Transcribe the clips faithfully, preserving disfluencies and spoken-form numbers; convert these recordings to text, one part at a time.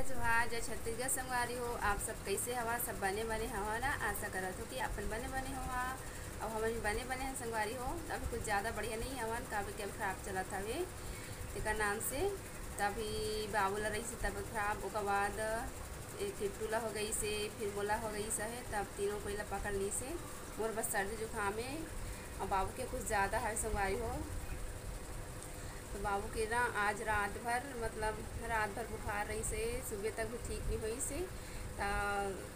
जोहार, जय छत्तीसगढ़ संगवारी हो। आप सब कैसे हवा? सब बने बने हवा ना? आशा करत हो कि अपन बने बने हवा। अब हमन बने बने हैं संगवारी हो, तो अभी कुछ ज़्यादा बढ़िया नहीं हवन, काबर कि अभी खराब चलत हवे तेकर नाम से। तो अभी बाबू ला रही से तबियत खराब, ओकर बाद एक किट्टू ला हो गई से, फिर मोला हो गई से, तब तीनों कोई ला पकड़ ली से। मोर बस सर्दी जुकाम है और बाबू के कुछ ज़्यादा है संगवारी हो। तो बाबू के ना आज रात भर, मतलब रात भर बुखार रही से, सुबह तक भी ठीक नहीं हुई से। ता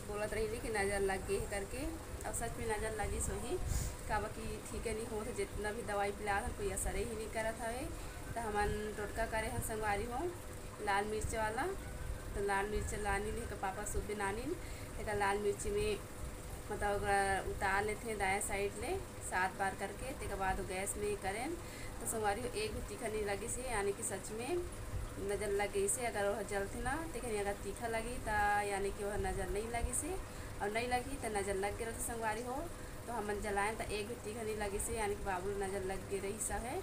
बोलत रही कि नज़र लग गई है करके, और सच में नज़र लगी सोही, काबर कि ठीक है नहीं होत, जितना भी दवाई पिला था कोई असर ही नहीं करत हवे। तो हमन टोटका करे हैं संगवारी हो, लाल मिर्च वाला। तो लाल मिर्च लानी नहीं, पापा सुबह नानी, तेकर लाल मिर्च में मतलब ओकरा उतार लेथे दाया साइड ले सात बार करके, तेकर बाद वो गैस में करेन। तो संगवारी हो, एक भी तीखा नहीं लगिस हे, यानी कि सच में नजर लग गई से। अगर वह जलथे ना, तेकरे अगर तीखा लगी, त यानी कि वह नजर नहीं लगिस हे, और नहीं लगी, त नजर लग गए रहते संगवारी हो। तो हमन जलाएन, त एक भी तीखा नहीं लगिस हे, यानी कि बाबू नजर लग गए रही सा है।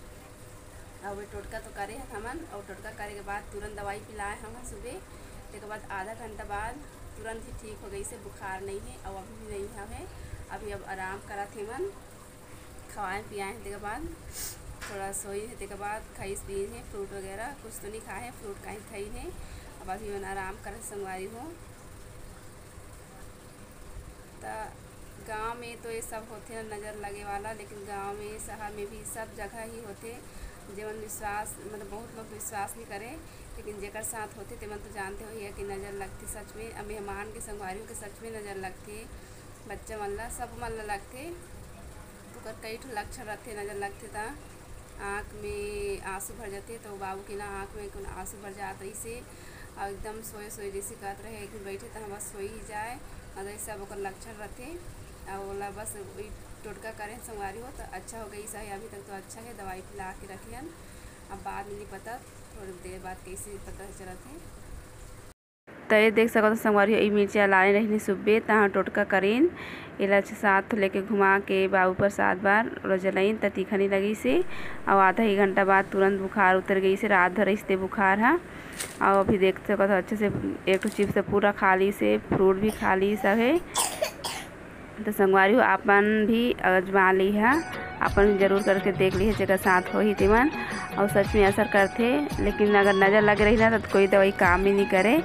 और वे टोटका तो करे हैं हमन, और टोटका करे के बाद तुरंत दवाई पिलाए हमन सुबह। तेकर बाद आधा घंटा बाद तुरंत ही ठीक हो गई से, बुखार नहीं है और अभी भी नहीं हवे। अभी अब आराम करत हे मन, खवाए पियाए हैं। तेकर बाद थोड़ा सोई है, तेकर बाद खाइस पी है फ्रूट वगैरह, कुछ तो नहीं खाए हैं, फ्रूट कहीं खाई है। अब अभी मन आराम करत संगवारी हो। त गाँव में तो ये सब होथे ना, नज़र लगे वाला, लेकिन गाँव में, शहर में भी सब जगह ही होथे। जेमन विश्वास, मतलब बहुत लोग विश्वास नहीं करे, लेकिन जेकर साथ होथे तेमन तो जानते हो ही है कि नज़र लगथे सच में। अब मेहमान के, संगवारियों के सच में नज़र लगथे, बच्चा मन ला, सब मन ला लगथे। ओकर कई ठो लक्षण रथे, नज़र लगथे त आँख में आंसू भर जाथे। तो बाबू के ना आँख में कोनो आंसू भर जात रहिस हे, और एकदम सोए सोए जैसे कहत रहे, एक दिन बैठे त बस सोई ही जाए, मतलब ये सब ओकर लक्षण रथे। और ओला बस वही टोटका करे संगवारी हो, तो अच्छा हो गई सही। अभी तक तो अच्छा है, दवाई पिला के रखे हन। अब बाद में नहीं पता, थोड़ी देर बाद कैसे पता चलत है। त ये देख सकत हो संगवारी हो, ई मिर्चा लाने रहिन सुब्बे, तहाँ टोटका करिन। एला अच्छा सात ठो लेके घुमा के बाबू पर सात बार ओला जलाइन, त तीखा नहीं लगिस हे। अउ आधा एक घंटा बाद तुरंत बुखार उतर गइस हे, रात भर रहिस ते बुखार ह। अउ अभी देख सकत हो अच्छे से एक ठो चिप्स पूरा खा लिस हे, फ्रूट भी खा लिस हे। तो संगवारी हो, आपन भी आजमा लिहा, आपन भी जरूर करके देख लिहा, जेकर साथ होही तेमन। और सच में असर करथे, लेकिन अगर नज़र लगे रही ना, तो कोई दवाई काम ही नहीं करे।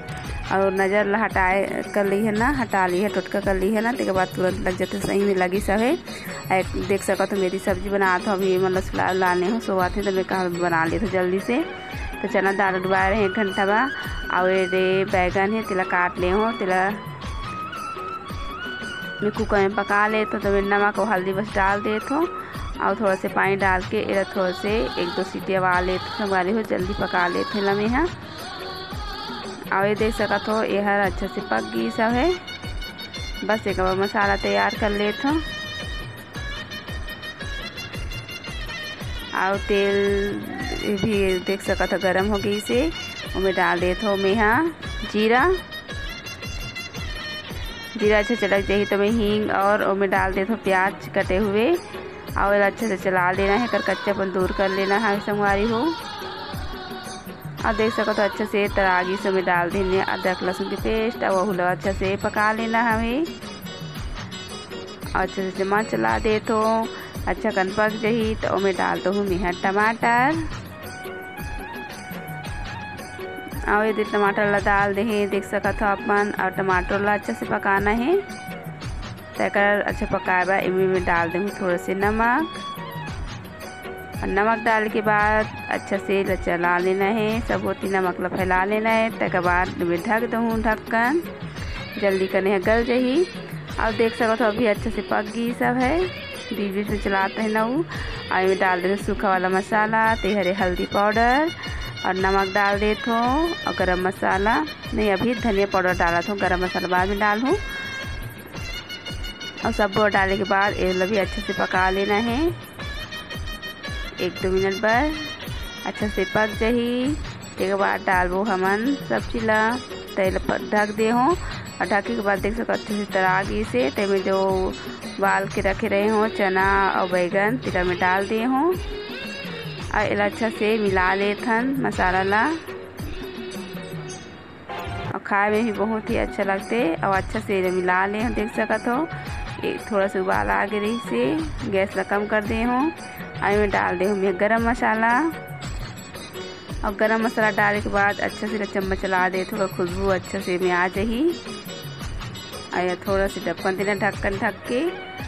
और नज़र ला हटाए कर लिहा ना, हटा लिहा, टोटका कर लिहा ना, तेकर बाद तुरंत लग जाथे, सही में लगिस हे। एक देख सकत हो, मेरी सब्जी बनात हो, अभी मतलब सुला लाने हो, सोवाथे, तो मैं कहा बना लेत हो जल्दी से। तो चना दाल उड़वाए रहे एक घंटा बा, और ये दे बैगन है, तेला काट ले हो, तेला मैं कुकर में पका लेत हो। तो मैं नमक और हल्दी बस डाल देत हो, और थोड़ा से पानी डाल के एला थोड़ा से एक दो सीटी आवा लेत हो, संगवारी हो, जल्दी पका लेत हो एला मैं ह। और ये देख सकत हो, ये हर अच्छा से पक गई सब है। बस एक बार मसाला तैयार कर लेत हो। और तेल भी देख सकत हो, गरम हो गई से, ओमे डाल देत हो मैं ह जीरा। जीरा अच्छा चटक जाही तो मैं हींग और ओमे डाल देत हो प्याज कटे हुए, और एला अच्छा से चला लेना है, एकर कच्चापन दूर कर लेना है संगवारी हो। और देख सकत हो अच्छा से तरागी से ओमे डाल देने अदरक लहसुन के पेस्ट, और वहू ला अच्छा से पका लेना हवे। और अच्छा से चम्मच चला देत हो, अच्छा कन पक जही तो ओमे डाल दो मैं ह टमाटर। और ये दे टमाटर ला डाल दे हैं, देख सकत हो अपन। और टमाटर ला अच्छा से पकाना है, तेकर अच्छा पकाए बर एमे मैं डाल देहूँ थोड़ा से नमक। और नमक डाले के बाद अच्छा से एला चला लेना है, सब ओती नमक ला फैला लेना है। तेकर बाद मैं ढक देहूँ ढक्कन, जल्दी कने ह गल जही। और देख सकत हो अभी अच्छा से पक गई सब है, बीच बीच में चलात रहे ना उ। और एमे डाल देते सूखा वाला मसाला, ते हरे हल्दी पाउडर और नमक डाल देत हो, और गरम मसाला नहीं, अभी धनिया पाउडर डालत हो, गरम मसाला बाद में डालहूँ। और सब डाले के बाद एला भी अच्छे से पका लेना है एक दो मिनट बर, अच्छा से पक जही। तेकर बाद डालबो हमन सब्जी ला, तेल पर ढक दे हो। और ढके के बाद देख सकत अच्छे से तरा गई से, तेमे जो बाल के रखे रहे हो चना और बैगन, तेला में डाल दे हो। और एला अच्छा से मिला लेथन मसाला ला। और खाए में भी बहुत ही अच्छा लगथे। अउ अच्छा से एला मिला ले हव, देख सकत हव, एक थोड़ा से उबाल आ गे रहिस हे, गैस ला कम कर दे हव। अउ एमे डाल दे हव मैं गरम मसाला, अउ गरम मसाला डाले के बाद अच्छा से एला चम्मच चला दे, थोड़ा खुशबू अच्छा से एमे आ जाही। अउ ये थोड़ा से ढक्कन देना, ढक्कन ढक के।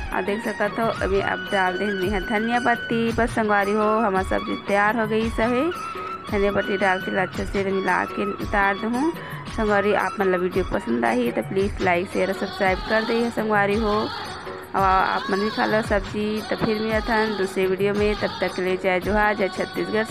अउ देख सकत हव, अभी अब डाल दे हव मैं धनिया पत्ती। बस संगवारी हो, हमार सब्जी तैयार हो गइस हवे। धनिया पत्ती डाल के अच्छा से मिला के उतार देहूँ। संगवारी, आप मन ला वीडियो पसंद आही त please like, share, subscribe कर दे संगवारी हो। अउ आप मन भी खा लो सब्जी। त फिर मिलत हन दूसरे वीडियो में, तब तक के लिए जय जोहार, जय छत्तीसगढ़।